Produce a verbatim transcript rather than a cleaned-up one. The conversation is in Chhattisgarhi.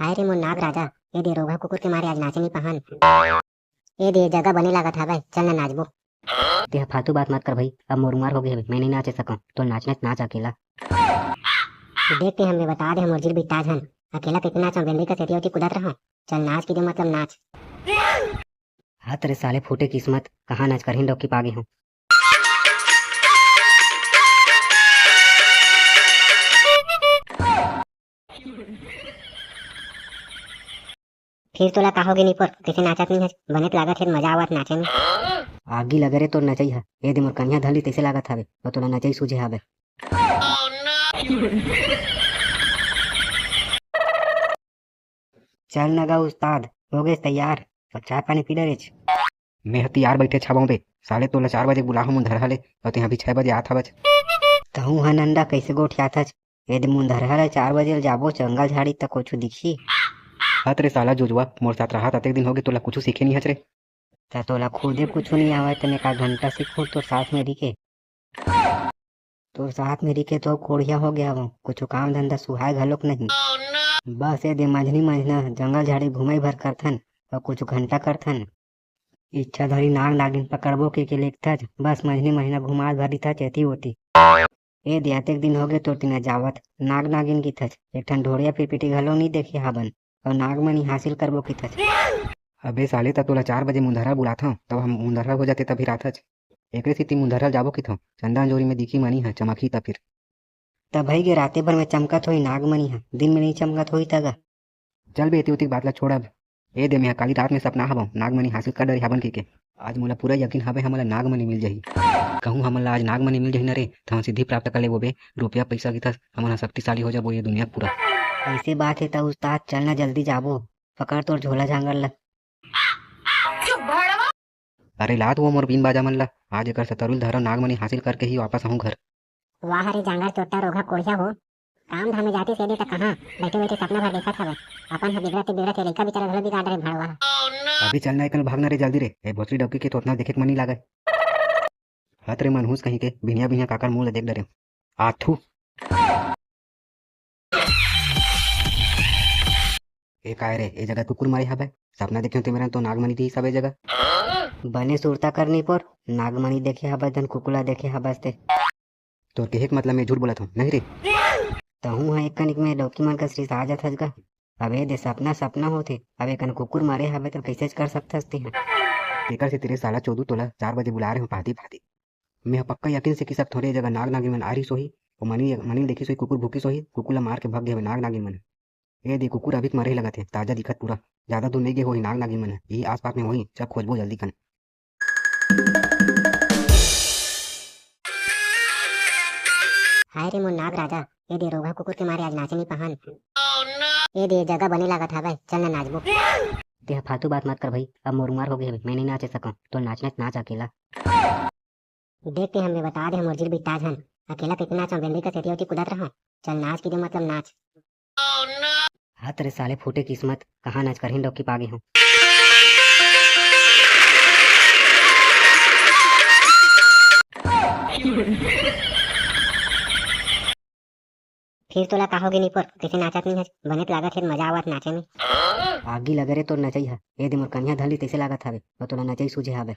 हाय रे मोर नाग राजा, ए दे रोगहा कुकुर के मारे आज नाचे नी पहान। ए दे जगह बने लागत हवय, चल ना नाचबो। तेहा फालतू बात मत कर भाई, अब मोर उमर हो गे हवे, मैं नहीं नाचे सकंव, तो नाचना त नाच अकेला। देख ते हमें बता दे, मोर जिल बिता झन, अकेला कइसे नाचंव, बेंदरी कस एती ओती कूदत रहंव। चल नाच के दे मतलब नाच। हत रे साले फूटे किस्मत, कहाँ नाच करही डौकी पागे हूँ। फिर तोला का होगे निपोर, कइसे नाचत नहीं हस? बने त लागत हे, मजा आवत नाचे में। आगी लगे रे तोर नचई ह, ए दे मोर कनिहा धली तइसे लागत हवे, अउ तोला नचई सूझे हवे। चल न गा उस्ताद, हो गेस तैयार, अउ चाय पानी पी डरेच। मैं ह तियार बइठे छाबंव बे, साले तोला चार बजे बुलाहूं मुंधरहा ले, अउ तेंहा अभी छह बजे आत हवच। तहूं ह नंदा कइसे गोठियाथच? ए दे मुंधरहा ले चार बजे ले जाबो जंगल झाड़ी त कुछु दिखही? हत रे साला जोजवा, मोर साथ रहा त अतेक दिन होगे, तोला कुछु सीखे नहीं हच रे। त तोला खुदे कुछु नहीं आवय त मैं का घंटा सीखूं तोर साथ में रहिके? तोर साथ में रहिके तो कोढ़िया हो गया हूँ, कुछु काम धंधा सुहाय घलोक नहीं। बस ए दे मंझनी मंझना जंगल झाड़ी घूमे भर करथन अउ कुछु घंटा करथन। इच्छा धरी नाग नागिन पकड़बो के, के लेखथच, बस मंझनी मंझना घुमात भर दिथच एती ओती। ए दे अतेक दिन होगे तोर तिना जावत, नाग नागिन किथच, एक ठन ढोड़िया पिरपिटी घलो नी देखे हाबन, अउ नागमनी हासिल करबो किथच। अबे साले, त तोला चार बजे मुंधरहा बुलाथंव, तब हम मुंधरहा हो जाते तभी राथच। एकरे सेती मुंधरहा जाबो किथंव, चंदा अंजोरी में दिखी मनी ह चमकही त फिर। त भई गे राते भर में चमकत होही नागमनी ह, दिन में नहीं चमकत होही त गा। चल बे, एती ओती के बात ला छोड़ अब। ए दे, मेंहा काली रात में सपना हवंव, नागमनी हासिल कर डरे हाबन कहिके। आज मोला पूरा यकीन हवे, हमन ला नागमनी मिल जाही। कहूँ हमन ला आज नागमनी मिल जाही न रे, त हमन सिद्धि प्राप्त कर लेबो बे। रुपया पइसा किथस, हमन ह शक्तिशाली हो जाबो ये दुनिया के पूरा। अइसे बात हे त उस्ताद, चल न जल्दी जाबो, पकड़ तोर झोला झांगर ला। अरे लात वो मोर बीन बाजा मन ला, आज एकर सतरुल धरव, नागमनी हासिल करके ही वापस आहूँ घर। वाह रे जांगर चोट्टा रोगहा कोढ़िया हो, काम धाम में जातिस ए दे त कहाँ बइठे बइठे सपना भर देखत हवय। अपन ह बिगड़त बिगड़त ये लइका बिचारा घलो बिगाड़ डरे भड़वा ह। अभी चलना एकन भागना रे जल्दी रे, ए भोसड़ी डौकी के थोथना देखे के मन नहीं लागय। हत रे मनहूस कहीं के, बिहनिया बिहनिया काकर मुंह ल देख डरे। आथू। ए काय रे, ए जगह कुकुर मारे हवय? सपना देखे ते मेरन तो नागमनी दिस हवय ए जगह। बने सुरता कर निपोर, नागमनी देखे हवस धन कुकुला देखे हवस ते। तोर कहे के मतलब मैं झूठ बोलत हूँ, नहीं रे? तहूँ ह एक कनिक में डौकी मन कस रिसा जात हस गा। अबे दे सपना सपना होथे, अब एकन कुकुर मारे हवय त कइसेच कर सकथस तेहा। तेकर से तेरे साला चोदू तोला चार बजे बुला रहे हूँ पाती पाती। मैं ह पक्का यकीन से कहि सकथों रे, ए जगह नाग नागिन मन आ रिस होही, अउ मनी, मनी ल देखिस होही, कुकुर भूकिस होही, कुकुर ला मार के भग गे हवे नाग नागिन मन। ए दे कुकुर अभी के मरे लगत हे, ताजा दिखत पूरा। ज्यादा दूर नइ गे होही नाग नागिन मन, यही आसपास में होही, चल खोजबो जल्दी कन। हाय रे मोर नाग राजा, ए दे रोगहा कुकुर के मारे आज नाचे नी पहान। ए दे जगह बने लागत हवय, चल ना नाचबो। तेहा फालतू बात मत कर भाई, अब मोर उमर हो गे हवे, मैं नइ नाचे सकंव, तोर नाचना हे त नाच अकेला। देख ते हमें बता दे, मोर जिल बिता झन, अकेला कइसे नाचंव, बेंदरी कस एती ओती कूदत रहंव। चल नाच के दे मतलब नाच। हत रे साले फूटे किस्मत, कहाँ नाच करही डौकी पागे हूँ। फिर तोला का होगे निपोर, कइसे नाचत नहीं हस? बने त लागत हे, मजा आवत नाचे में। आगी लगे रे तोर नचई ह, ए दे मोर कनिहा धली तइसे लागत हवे, अउ तोला नचई सूझे हवे।